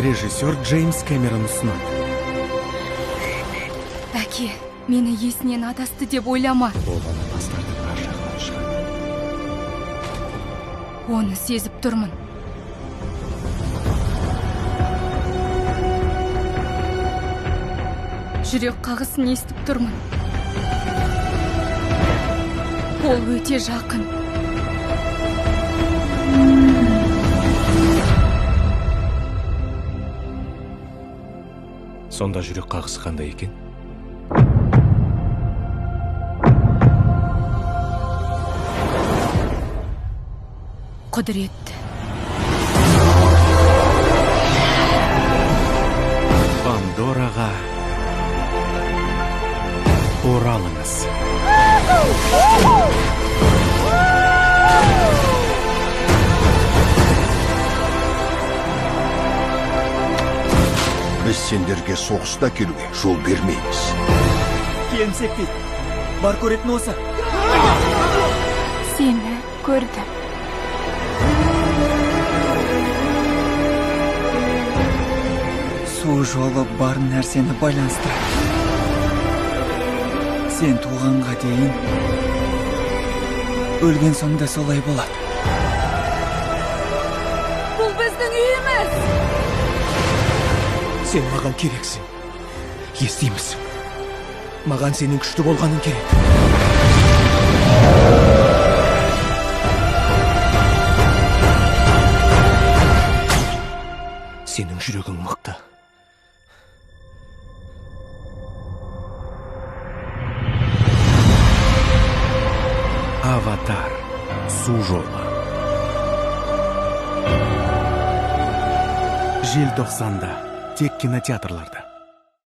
Режиссер Джеймс Кэмерон ұсынады. Әке, мені есінен адасты деп ойлама. Ол ана тастардың ар жағынан шығады. Оны сезіп тұрмын. Жүрек қағысын естіп тұрмын. Ол өте жақын. Сонда жүрек қағысы қандай екен? Құдіретті. Пандораға оралыңыз. Біз сендерге соғыста келуге жол бермейміз. Келімсек дейді. Бар көретін осы. Сені көрдім. Су жолы бар нәрсені байланыстырады. Сен туғанға дейін, өлген соң да солай болады. Бұл біздің үйіміз! Сен маған керексің. Естимісің? Маған сенің күшті болғаның керек. Сенің жүрегің мықты. Аватар. Су жолы. Желтоқсанда тек кинотеатрларда.